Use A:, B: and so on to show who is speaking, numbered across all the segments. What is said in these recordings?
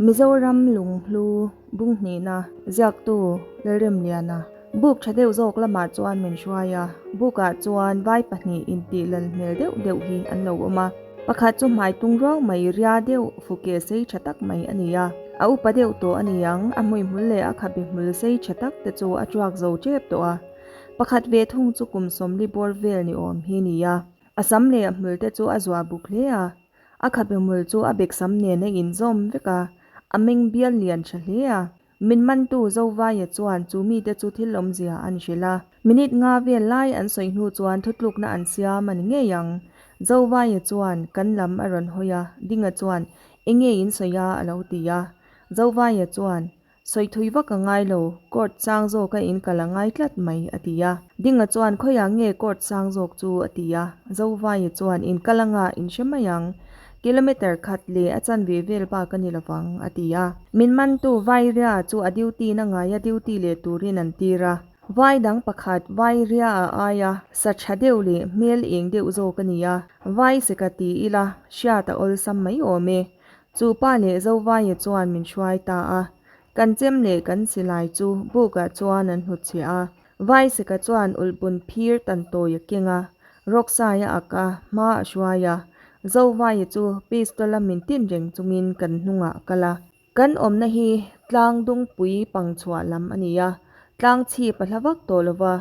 A: Mizoram lunghlu bunghnihna ziaktu Lalremliana buk tha deuh zawk lamah chuan min hruai a, bukah chuan vai pahnih intih lal hmel deuh deuh hi an lo awm a. Pakhat chu hmai tung ruau mai ria deuh fuke sei tha tak mai a ni a, a upa deuh tawh a ni ang, a hmuihmul leh a khabe hmul sei tha tak te chu a tuak zo tep tawh a. Pakhat ve thung chu kum sawmli bawr vel ni awm hi a ni a, a sam leh a hmul te chu a zuah buk hle a. A khabe hmul chu a beksam nen a inzawm vek a, a meng bial lian tha hle a. Min mantu Zovaia chuan chu mite chu thil awmzia an hrilh a. Minute nga vel lai an sawi hnu chuan thutlukna an siam a ni ngei ang. Zovaia chuan kan lam a rawn hawi a, Dinga chuan, Enge in sawi a? a lo ti a. Zovaia chuan, Sawi thui vak a ngai lo, court sang zawk a in kal a ngai tlat mai, a ti a. Dinga chuan, Khawiah nge court sang zawk chu? a ti a. Zovaia chuan, In kal anga in hre mai ang. Kilometre khat leh a chanve vel bak a ni lovang, a ti a. Min mantu Vairia chu a duty na ngaia duty leh turin an tir a. Vai dang pakhat Vairia a aia sa tha deuh leh hmel eng deuh zawk a ni a. Vai seka ti ila hriat a awlsam mai awm e. Chu pa leh Zovaia chuan min hruai ta a, kan chem leh kan silai chu bukah chuan an hnutchhiah a. Vaiseka chuan ulhbun phir tan tawi a keng a, rawksaia ak a, hma a hruai a. Zovaia chu pistol a min tin reng chungin kan hnungah a kal a. Kan awmna hi tlang dungpui pangchhuah lam a ni a, tlang chhip a hla vak tawh lo va,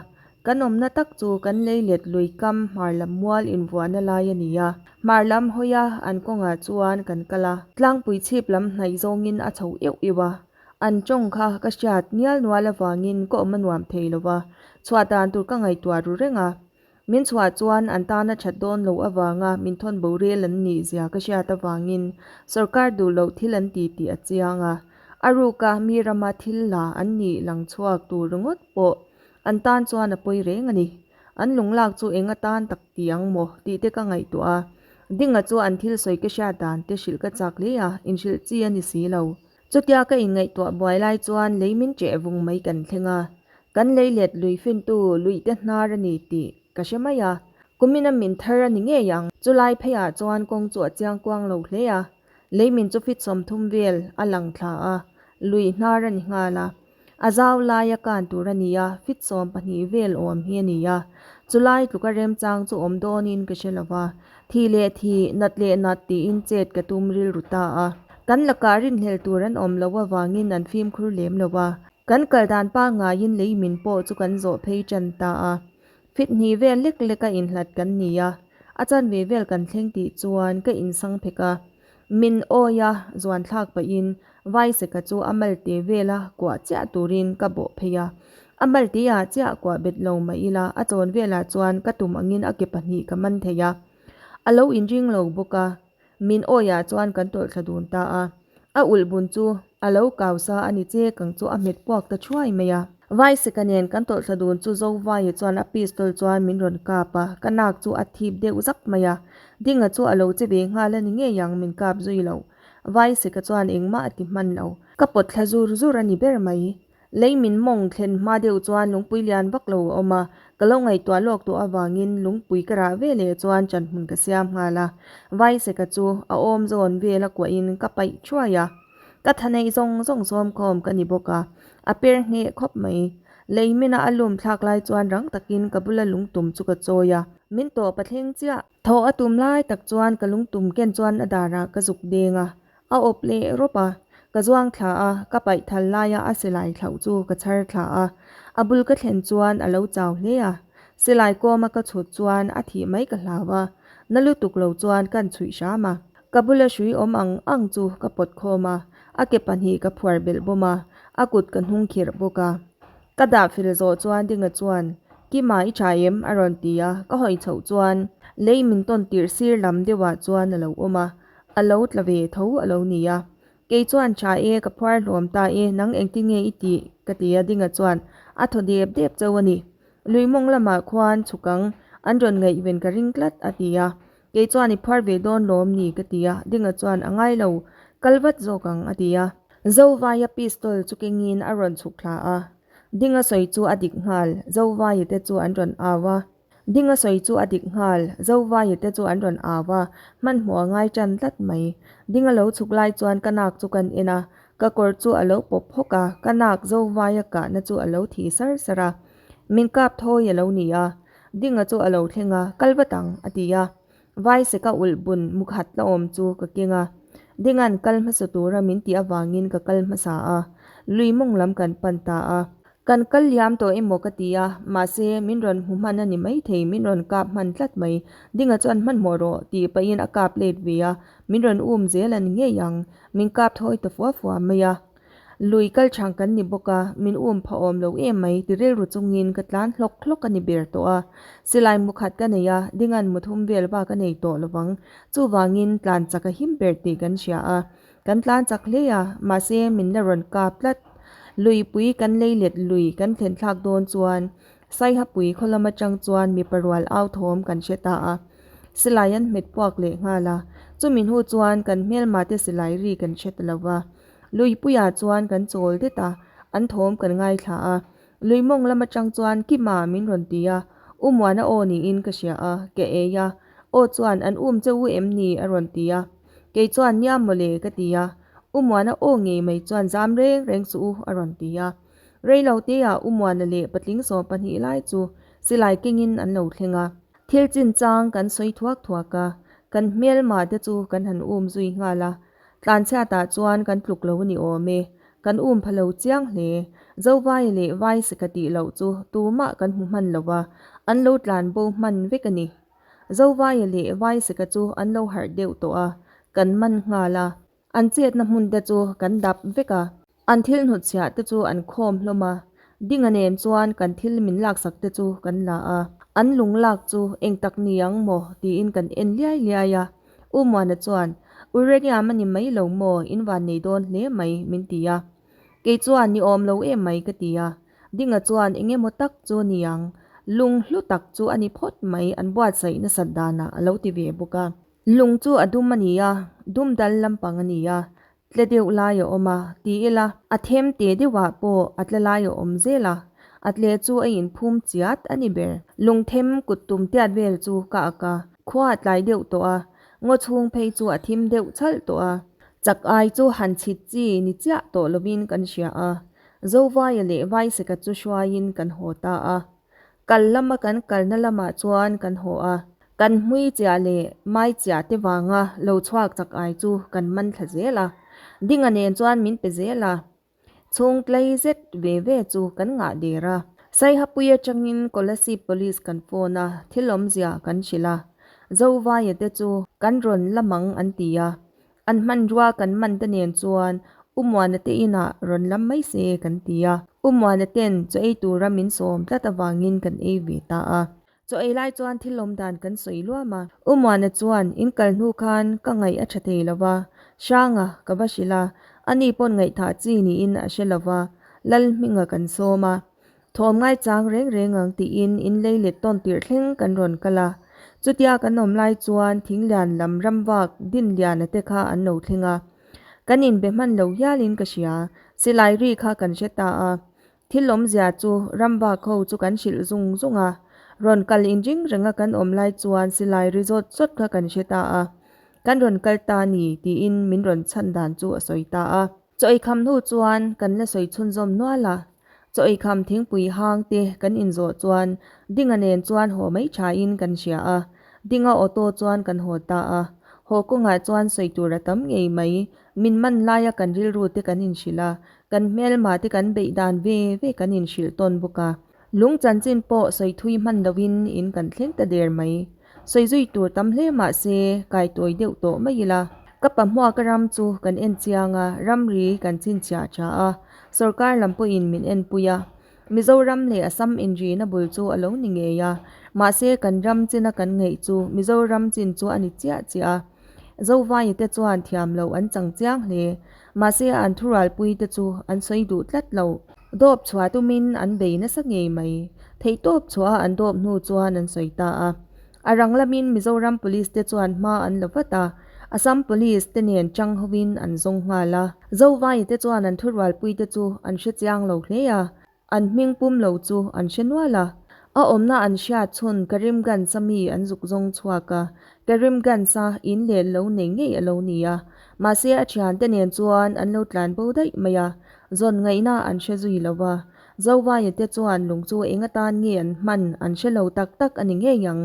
A: Kan awmna tak chu kan lei let lui kam hmar lam mual invuahna lai a ni a, hmar lam hawia an kawngah chuan kan kal a, tlangpui chhip lam hnaih zawngin a chho euh euh a, an tawng kha ka hriat nial nual avangin ka awm a nuam thei lo va, chhuah dan tur ka ngaihtuah ru reng a. Min chhuah chuan an tana that dawn loh avanga min thawn bo rel an nih zia ka hriat avangin sorkar duh loh thil an ti tih a chiang a, a ruka mi rama thil la an nih lang chhuak tur ringawt pawh An tan chuan a pawi reng a ni. An lunglak chu eng atan tak ti ang maw tih te ka ngaihtuah a. Dinga chu an thil sawi ka hriat dan te hrilh ka chak hle a, inhrilh chi a ni si lo. Chutia ka inngaihtuah buai lai chuan lei min ṭeh vung mai kan thleng a. Kan lei let lui fintu luih te hnar a ni tih ka hre mai a. Kumina min thar a ni ngei ang. Chulai pheiah chuan kawng chu a chiang kuang lo hle a. Lei min chu fit 30 vel a lang thla a, lui hnar a ni nghal a. A zau laia kan tur a ni a, fit 12 vel awm hi a ni a. Chulai tluka remchang chu awm dawnin ka hre lo va, thi leh thi, nat leh nat tiin chet ka tum rilru ta a. Kan lakah rinhlel tur an awm loh avangin an fimkhur lem lo va. Kan kal dan pangngaiin lei min pawh chu kan zawh phei tan ta a. Fit hnih vel lek leka inhlat kan ni a, a chanve vel kan thleng tih chuan ka insang phek a. Min awi a, zuan thlak pahin Vaiseka chu a malte vela kuah chiah turin ka bawh phei a. A malte ah chiah kuah bet lo mah ila a chawn velah chuan ka tum angin a ke pahnih ka man thei a. A lo inring lo bawk a, min awi ah chuan kan tawlh thla dun ta a. A ulh bun chu a lo kau sa a ni che kang chu a hmet puak ta thuai mai a. Vaiseka nen kan tawlh thla dun chu Zovaia chuan a pistol chuan min rawn kap a, ka nak chu a thip deuh zak mai a. Dinga chu a lo che ve nghal a ni ngei ang min kap zui lo. Vaiseka chuan engmah a ti hman lo. Ka pawt thla zur zur a ni ber mai. Lei min mawng thlen hma deuh chuan lungpui lian vak lo a awm a, ka lo ngaihtuah lawk tawh avangin lungpui ka rah ve leh chuan chanhmun ka siam nghal a. Vaiseka chu a awm zawn vel a kuahin ka paih thuai a. Ka tha neih zawng zawng sawmkhawm ka ni bawk a, a per ngheh khawp mai. Lei mina a lum thlak lai chuan rang takin ka bula lungtum chu ka chawi a. Min tawp a thleng chiah. Thawh a tum lai tak chuan ka lungtum ken chuan a darah ka zuk deng a, a awp leh rawp a. Ka zuang thla a, ka paih thal laia a silai thlauh chu ka chhar thla a. A bul ka thlen chuan a lo chau hle a. Silai kawma ka chhut chuan a thih mai ka hlau a, na lutuk lo chuan kan chhuih hram a. Ka bula hrui awm ang ang chu ka pawt khawm a, a ke pahnih ka phuar belh bawm a, a kut ka hnung khirh bawk a. Ka dah fel zawh chuan Dinga chuan, Kima i tha em? a rawn ti a, ka hawi chhoh chuan lei min tawn tirh sir lam deuhah chuan a lo awm a, a lo tla ve tho a lo ni a. Kei chuan tha e, ka phuar hlawm ta e, nang engtin nge i tih? ka ti a, Dinga chuan a thaw dep dep chauh a ni. Lui mawng lamah khuan chhuk ang, an rawn ngaihven ka ring tlat a ti a. Kei chuan i phuar ve dawn lawm ni ka ti a, Dinga chuan a ngai lo, kal vat zawk ang a ti a. Zovaia pistol chu kengin a rawn chhuk thla a, Dinga sawi chu a dik nghal, Zovaia te chu an rawn au a. Dinga sawi chu a dik nghal, Zovaia te chu an rawn au a, hmanhmawh a ngai tan tlat mai. Dinga lo chhuk lai chuan ka nak chu kan en a, ka kawr chu a lo pawp hawk a, ka nak Zovaia kahna chu a lo thi sar sar a. Min kap thawi a lo ni a, Dinga chu a lo thleng a, Kal vat ang, a ti a. Vai seka ulh bun mukhat la awm chu ka keng a, Dinga'n kal hmasa tura min tih avangin ka kal hmasa a, lui mawng lam kan pan ta a. Kan kal liam tawh emaw ka ti a, mahse min rawn hmu hman a ni maithei, min rawn kap hman tlat mai. Dinga chuan hmanhmawh rawh tih pahin a kap let ve a, min rawn um zel a ni ngei ang, min kap thawi ta fua fua mai a. Lui kal chhang kan ni bawk a, min um pha awm lo em mai ti rilru chungin ka tlan hlawk hlawk a ni ber tawh a. Silai mu khat ka nei a, dingan mu thum vel bak a nei tawh lovang. Chuvangin tlan chak a him ber tih kan hria a. Kan tlan chak hle a, mahse min la rawn kap tlat. Luipui kan lei let lui kan thlen thlak dawn chuan Saihapui khaw lam atang chuan mipa rual au thawm kan hre ta a. Silai an hmet puak leh nghal a, chumi hnu chuan kan hmelma te silai ri kan hre ta lova. Luipuiah chuan kan chawl det a, an thawm kan ngaithla a. Lui mawng lam atang chuan Kima min rawn ti a, U Muana aw niin ka hria a, ka ei a. Aw chuan an um che u em ni? a rawn ti a. Kei chuan nia mawle ka ti a. U Muana aw ngei mai chuan zam reng reng suh u a rawn ti a. Reiloteah U Muana leh patling 12 lai chu silai kengin an lo thleng a. Thil chinchang kan sawi thuak thuak a, kan hmelma te chu kan han um zui nghal a. Tlanchhiatah chuan kan tluk lo a ni awm e. Kan um pha lo chiang hle. Zovaia leh Vaiseka tih loh chu tumah kan hmu hman lo va, an lo tlan bo hman vek a ni. Zovaia leh Vaiseka chu an lo harh deuh tawh a, kan man nghal a. An chetna hmun te chu kan dap vek a. An thil hnutchhiah te chu an khawm hlawm a, Dinga nen chuan kan thil min laksak te chu kan la a. An lung lak chu eng tak ni ang maw tiin kan en liai liai a. U Muana chuan, Uranium a ni mai lo maw, in van nei dawn hle mai, min ti a. Kei chuan ni awm lo em mai ka ti a. Dinga chuan eng emaw tak chu ni ang, lung hlu tak chu a ni phawt mai an buatsaih nasat danah a lo ti ve bawk a. Lung chu a dum a ni a, dum dal lampang a ni a, Tle deuh lai a awm a, ti ila, a them te deuhah pawh a tle lai a awm zel a, a tle chu a inphum chiat a ni ber. Lungthem kut tum tiat vel chu ka ak a, khua a tlai deuh tawh a, ngaw chhung phei chu a thim deuh chhalh tawh a. Chak ai chu han chhit chi ni chiah tawh lovin kan hria a, Zovaia leh Vaiseka chu hruaiin kan haw ta a. Kal lama kan kalna lamah chuan kan haw a, kan hmui chiah leh mai chiah te vanga lo chhuak chak ai chu kan man thla zel a, Dinga nen chuan min pe zel a, chhung tlei zet ve ve chu kan ngah der a. Saihapui atangin Kolasib Police kan phone a, thil awmzia kan hrilh a, Zovaia te chu kan rawn la mang an ti a, An hmanrua kan man te nen chuan U Muana te inah rawn lam mai se kan ti a. U Muana ten chaw ei tura min sawm tlat avangin kan ei ve ta a. Chaw ei lai chuan thil awm dan kan sawi luam a. U Muana chuan in kal hnu khan ka ngaih a tha thei lo va, Hranga ka va hrilh a, ani pawn ngaihthah chi niin a hre lo va, Lalhminga kan sawm a. Thawm ngaichang reng reng ang tiin in lei let tawn tirh thleng kan rawn kal a. Chutia kan awm lai chuan thinglian lam ramvak Dinliana te kha an lo thleng a. Kan inbe hman lo hialin ka hria, silai ri kha kan hre ta a. Thil awmzia chu ramvak ho chu kan hrilh zung zung a. Rawn kal inring renga kan awm lai chuan silai ri zawt zawt kha kan hre ta a. Kan rawn kal ta ni tiin min rawn chhan dan chu a sawi ta a. Chaw eikham hnu chuan kan la sawi chhunzawm nual a, chaw eikham thingpui hang te kan inzawh chuan Dinga nen chuan haw mai thain kan hria a, Dinga auto chuan kan haw ta a, haw kawngah chuan sawi tur a tam ngei mai, min man laia kan rilru te kan inhrilh a, kan hmelma te kan beih dan ve ve kan inhrilh tawn bawk a. Lung chanchin pawh sawi thui hman loin in kan thleng ta der mai. Sawi zui tur tam hle mah se, kai tawi deuh tawh mai ila. Ka pa hmuaka ram chu kan en chiang a, ramri kan chhinchhiah tha a, sorkar lam pawhin min enpui a. Mizoram leh Assam inrina bul chu a lo ni ngei a, mahse kan ram china kan ngaih chu Mizoram chin chu a ni chiah chiah a. Zovaia te chuan thiam loh an chang chiang hle, mahse an thurualpui te chu an sawi duh tlat lo. Dawp chhuah tumin an bei nasa ngei mai. Theihtawp chhuah a an dawp hnu chuan an sawi ta a. A rang lamin Mizoram Police te chuan hma an la vat a, Assam Police te nen chang hovin an zawng nghal a. Zovaia te chuan an thurualpui te chu an hre chiang lo hle a, an hming pum lo chu an hre nual a. A awmna an hriat chhun Karimganj-a mi an zuk zawng chhuak a, Karimganj-a in leh lo nei ngei a lo ni a. Mahse a thiante nen chuan an lo tlan bo daih mai a, zawn ngaihna an hre zui lo va. Zovaia te chuan lung chu eng atan nge an hman an hre lo tak tak a ni ngei ang.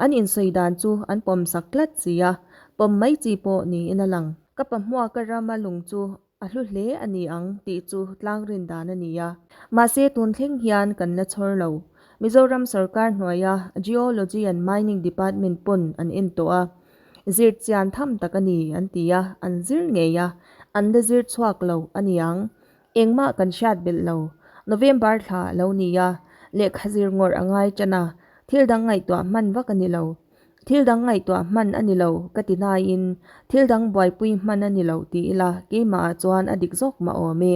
A: An insawi dan chu an pawm sak tlat si a, pawm mai chi pawh niin a lang. Ka pa hmuaka rama lung chu a hlu hle a ni ang tih chu tlang rin dan a ni a. Mahse tun thleng hian kan la chhawr lo. Mizoram sorkar hnuaia Geology and Mining Department pawn an en tawh a. Zir chian tham tak a ni an ti a, an zir ngei a, an la zir chhuak lo a ni ang. Engmah kan hriat belh lo. November thla a lo ni a, lehkha zir ngawrh a ngai tan a, thil dang ngaihtuah hman vak a ni lo. Thil dang ngaihtuah hman a ni lo ka ti hnaiin thil dang buaipui hman a ni lo ti ila keimah ah chuan a dik zawk mah awm e.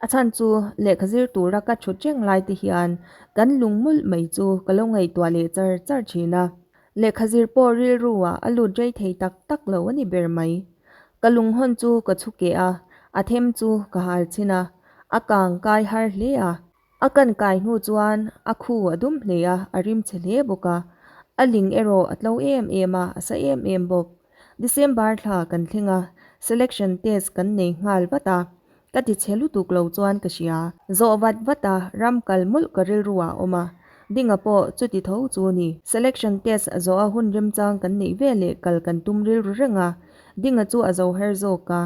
A: A chhan chu lehkha zir tura ka thut reng lai te hian kan lung mawlh mai chu ka lo ngaihtuah leh char char thin a. Lehkha zir pawh rilru ah a lut rei thei tak tak lo a ni ber mai. Ka lunghawn chu ka chhu keh a, a them chu ka hal chhin a, a kang kai har hle a. A kan kai hnu chuan a khu a dum hle a, a rim chhe hle bawk a. A ling erawh a tlo em em a, a sa em em bawk. December thla kan thleng a, selection test kan nei nghal vat a. Ka ti chhe lutuk lo chuan ka hria. Zawh vat vat a, ram kal mawlh ka rilru ah a awm a. Dinga pawh chuti tho chu ni. Selection test zawh a hun remchang kan neih veleh kal kan tum rilru reng a. Dinga chu a zo her zawk a.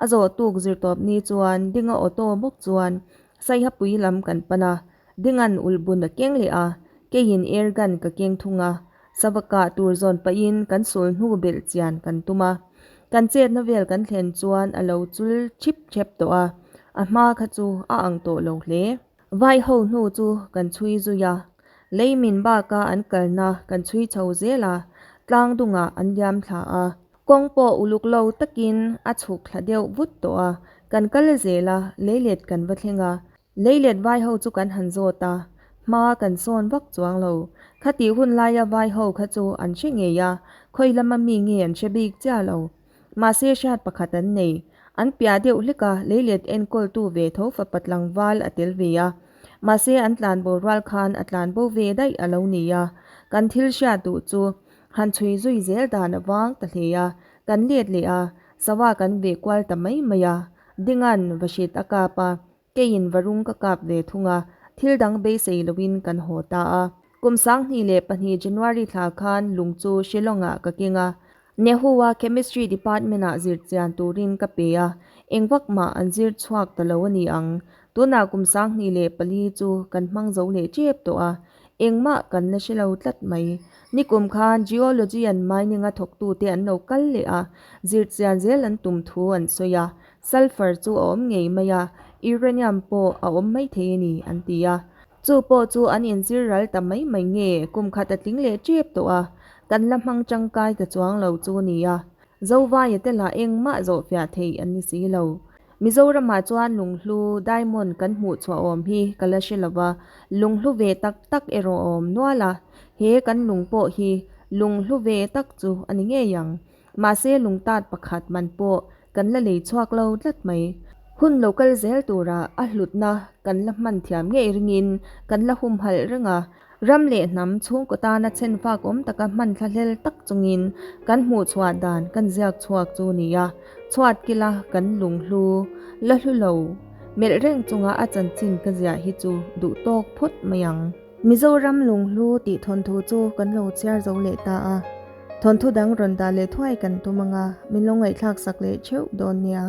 A: A zawh tuk zirtawp ni chuan Dinga auto bawk chuan Saihapui lam kan pan a, Dinga'n ulhbun a keng leh a, keiin air gun ka keng thung a, sava kah tur zawn pahin kan sul hnu belh chian kan tum a. Kan chetna vel kan thlen chuan a lo chul chip chep tawh a, a hma kha chu a ang tawh lo hle. Vai ho hnu chu kan chhui zui a, lei min baka an kalna kan chhui chho zel a, tlang dungah an liam thla a. Kawng pawh uluk lo takin a chhuk thla deuh vut tawh a, kan kal zel a, leilet kan va thleng a. Leilet vai ho chu kan han zawt a, hma kan sawn vak chuang lo. Khatih hun laia vai ho kha chu an hre ngei a, khawi lama mi nge an hre bik chiah lo. Mahse hriat pakhat an nei, an piah deuh hlek a, leilet enkawltu ve tho fapa tlangval a tel ve a. Mahse an tlanbo rual khan a tlanbo ve daih a lo ni a, kan thil hriat duh chu Han chhui zui zel dan a vang ta hle a, kan let leh a, sawa kan veh kual ta mai mai a. Dinga'n vahrit a kap a, keiin varung ka kap ve thung a, thil dang beisei loin kan haw ta a. Kum 2002 January thla khan lung chu Shillong-ah ka keng a, Nehu-a Chemistry Department-ah zir chian turin ka pe a, eng vak mah an zir chhuak ta lo a ni ang. Tunah kum 2004 chu kan hmang zo leh tep tawh a, Engmah kan la hre lo tlat mai. Nikum khan Geology and Mining a thawktute an lo kal leh a, zirchian zel an tum thu an sawi a, Sulphur chu a awm ngei mai a, Uranium pawh a awm mai thei a ni an ti a. Chu pawh chu an inzir ral ta mai mai nge kum khat a tling leh tep tawh a, kan la hmang tangkai ta chuang lo chu a ni a. Zovaia te lah engmah zawhfiah theih an ni si lo. Mizoramah chuan lunghlu, diamond, kan hmuh chhuah awm hi ka la hre lo va, lunghlu ve tak tak erawh a awm nual a, he kan lung pawh hi lunghlu ve tak chu a ni ngei ang. Mahse lungtat pakhat man pawh kan la lei chhuak lo tlat mai. Hun lo kal zel turah a hlutna kan la hman thiam ngei ringin kan la humhalh reng a, Ram leh hnam chhungkaw tana chhenfak awm taka hman thlahlel tak chungin kan hmuhchhuah dan kan ziak chhuak chu nia, chhuat kila kan lunghlu la hlu lo melh reng chunga a chanchin ka ziah hi chu duh tawk phawt mai ang. Mizoram lunghlu tih thawnthu chu kan lo chhiar zo leh ta a, thawnthu dang rawn dah leh thuai kan tum anga min lo ngaihthlak sak leh theuh dawn nia.